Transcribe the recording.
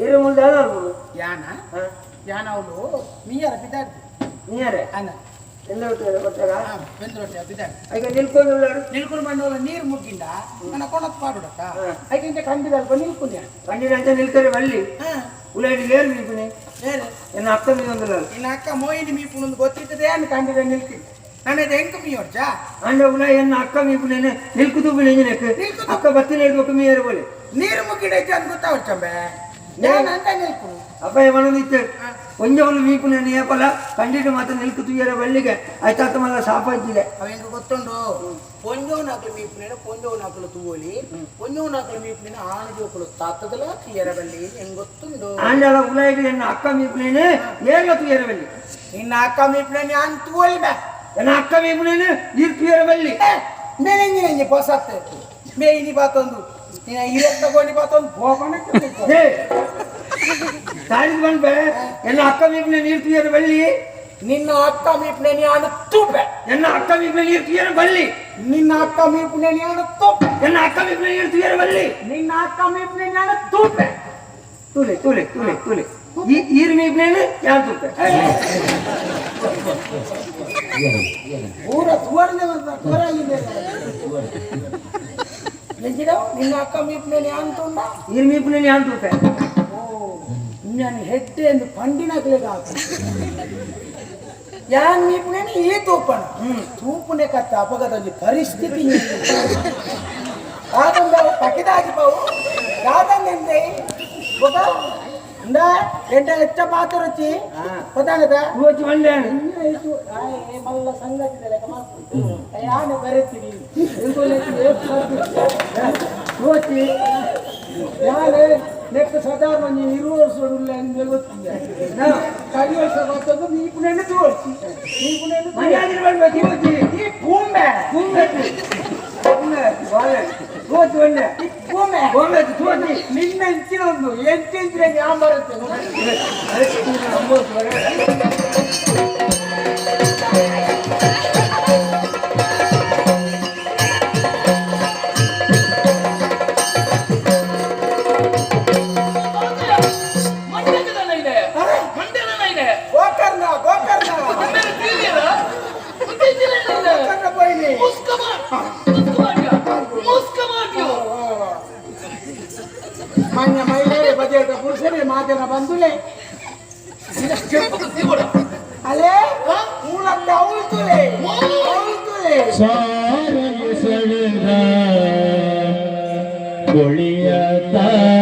ಏರು ಮುಲ್ದ ಅಲ್ಪುಡು. ಯಾನ ಯಾನ ಅವಳು ಮೀಯರ ಬಿದ್ದಾಡ್ದು. ನೀಯರೆ? ಅನ್ನ. ಎಲ್ಲ ಗೊತ್ತಾಗ. ಬೆಂದ್ರೊಟ್ಟೆ ಬಿದ್ದಾಡ್ದು. ಐಕ ನಿಲ್ಕೊಂಡು ಉಳ್ಳಾಡು. ನಿಲ್ಕೊಂಡು ಬಂದವಳ ನೀರು ಮುಗ್ಗಿಂಡ ನನ್ನ ಕೊಣತ್ ಪಾಡುಡಕ್ಕ. ಐಕಿಂತ ಕಂಡಿದಲ್ಪ ನಿಲ್ಕುಂದ್ಯ. ಕಂಡಿನ ಅಂಚ ನಿಲ್ಕರೆ ಬಲ್ಲಿ. ಉಳ್ಳಾಡಿ ಏರು ಮೀಪುನಿ? ಏರು? ಎನ್ನ ಅಕ್ಕ ಮೀ ಒಂದುಲ್ಲ. ನಿನ್ನ ಅಕ್ಕ ಮೋಹಿನಿ ಮೀಪುನೊಂದು ಗೊತ್ತಿರ್ತದೆ ಅನ್ನ ಕಂಡಿದ ನಿಲ್ಕಿ ನಾನು ಇದು ಹೆಂಗ್ ಮೀಯೋರ್ಜಾ. ಅಂಡ ಉಳ್ಳಾಯಿ ಎನ್ನ ಅಕ್ಕ ಮೀಪುನೇನೆ ನಿಲ್ಕುದು ನೆಂಜಿನೆಕ್. ನಿಲ್ಕುದು. ಅಕ್ಕ ಬತ್ತಿನ ಇಡ್ಬೇಕು ಮೀಯರು ಬೋಲೆ. ನೀರು ಮುಗ್ಗಿಡೈತೆ ಅಂತ ಗೊತ್ತಾವಚ್ಚಂಬೆ ನಾನು ಅಂತ ನಿಲ್ಕು. ಅಪ್ಪ ಮನದಿತ್ತು ಒಂಜೆ ಒಂದು ಮೀಪುನೆ ಏಪಲ ಕಂಡಿಟ್ಟು ಮಾತ್ರ ನಿಲ್ಕು ತುಯ್ಯರ ಬಲ್ಲಿಗೆ ಆಯ್ತಾತ ಮಲ್ಲ ಸಾಪಾಯ್ತಿದೆ. ಅವ ಹೆಂಗ ಗೊತ್ತುಂಡು, ಪೊಂಜೋನಾಕ್ಲು ಮೀಪುನೇನು ಪೊಂಜೋನಾಕ್ಲು ತೂವಲಿ, ಪೊಂಜೋನಾಕ್ಲು ಮೀಪುನೇನು ಆಣು ಜೋಕುಲು ತಾತದಲ ತೀಯರ ಬಲ್ಲಿ ಹೆಂಗ್ ಗೊತ್ತುಂಡು. ಆಂಡಲ ಉಲಾಯಿಡು ಎನ್ನ ಅಕ್ಕ ಮೀಪುನೇನೆ ಏರ್ಲ ತುಯ್ಯರ ಬಲ್ಲಿ. ನಿನ್ನ ಅಕ್ಕ ಮೀಪುನೇನು ಯಾನ್ ತೂವಲಿ ಬೇ. ಎನ್ನ ಅಕ್ಕ ಮೀಪುನೇನು ನೀರು ತುಯ್ಯರ ಬಲ್ಲಿ. ಮೇಲೆಂಜಿನ ಪೊಸತ್ತೆ ಮೇ ಇನಿ ಬಾತೊಂದು ನಿನ್ನ ಇರೆತ್ತ ತಗೊಂಡು ಬಾತೊಂದು ಹೋಗೋಣ. ಏ ತಾಳಿದ್ ಬಂದ್ಬೆ, ಎನ್ನ ಅಕ್ಕ ಮೀಪುನೆ ನೀರು ತುಯ್ಯರ ಬಲ್ಲಿ. ನಿನ್ನ ಅಕ್ಕ ಮೀಪುನೇನು ಯಾನು ತೂಪೆ. ಎನ್ನ ಅಕ್ಕ ಮೀಪುನೆ ನೀರು ತುಯ್ಯರ ಬಲ್ಲಿ. ನಿನ್ನ ಅಕ್ಕ ಮೀಪುನೇನು ಯಾನು ತೂಪೆ. ಎನ್ನ ಅಕ್ಕ ಮೀಪುನೆ ನೀರು ತುಯ್ಯರ ಬಲ್ಲಿ. ನಿನ್ನ ಅಕ್ಕ ಮೀಪುನೇನು ಯಾನು ತೂಪೆ. ತೂಲೆ ತೂಲೆ ತೂಲೆ ತೂಲೆ, ಈ ಈರು ಮೀಪುನೇನು ಯಾರು ತೂಪೆ? ಊರ ತುವರ್ನೆ ತುವರಾಗಿದೆ ನೆಂಜಿಡವು. ನಿನ್ನ ಅಕ್ಕ ಮೀಪುನೇನು ಯಾನ್ ತುಂಡ? ಈರು ಮೀಪುನೇನು ಯಾರು ತೂಪೆ? ಓ, ನಾನು ಹೆಟ್ಟೆ ಎಂದು ಪಂಡಿನಾಗ್ಲಿಗೆ ಹಾಕು. ಯಾನ್ ಮೀಪುನೇನು ಈ ತೂಪಣ ತೂಪುನೆ ಕತ್ತ ಅಪಗದಲ್ಲಿ ಪರಿಸ್ಥಿತಿ ಆದಂದ ಪಕಿದಾಗಿ ಬಾವು ಯಾದಂದೆ ಗೊತ್ತಾ ಇಂದ ಎಂಟ ಹೆಚ್ಚ ಪಾತ್ರ ರುಚಿ ಗೊತ್ತಾಗದ. ತೂವಚ್ಚಿ ಬಂಡೆ. ಮಲ್ಲ ಸಂಗತಿ ಯಾನು ಬರೀತೀನಿ. ತೂವಚ್ಚಿ. ಯಾರು ನೆಕ್ಸ್ಟ್ ಸಾಧಾರಣ ನೀನು ಇರುವ ವರ್ಷ ಉಳ್ಳ ಎಂದು ಗೊತ್ತಿಲ್ಲ. ಕಡಿ ವರ್ಷ ಗೊತ್ತದ್ದು ನೀಪುನೇನು ತೋರಿಸಿ ನೀಪುನೇನು. ಮರ್ಯಾದೆ ಬಂಡ್ಬೆ ತೂವಚ್ಚಿ. ಈ ಪೂಂಬೆ. ಕೂಂಬೆತ್ತು ಕೂಂಬೆ ಬಾಳೆ ತೂವಚ್ಚಿ ಬಂಡೆ. ಈ ಪೂಂಬೆ. ಗೋಂಬೆತ್ತು ತೂವಚ್ಚಿ. ನಿನ್ನ ಇಂಚಿನ ಒಂದು 8 ಇಂಚಿನ ಯಾನ್ ಬರುತ್ತೆ. ಗೋಕರ್ಣ ಗೋಕರ್ಣ ಗೋಕರ್ಣ ಪೋಯಿನಿ. ಮಾನ್ಯ ಮಹಿಳೆಯರೇ, ಬಜೆಟ್ ಪುರುಷರೇ, ಮಾಧ್ಯಮ ಬಂಧುಲೇ, ಅಲೇ ಮೂಲತ್ತ ಅವಳ್ತುಲೆ ಅವಳ್ತುಲೆ. ಸಾರಗೆ ಸೆಳೆದ ಕೊಳಿಯ ತಾರೆಯೇ.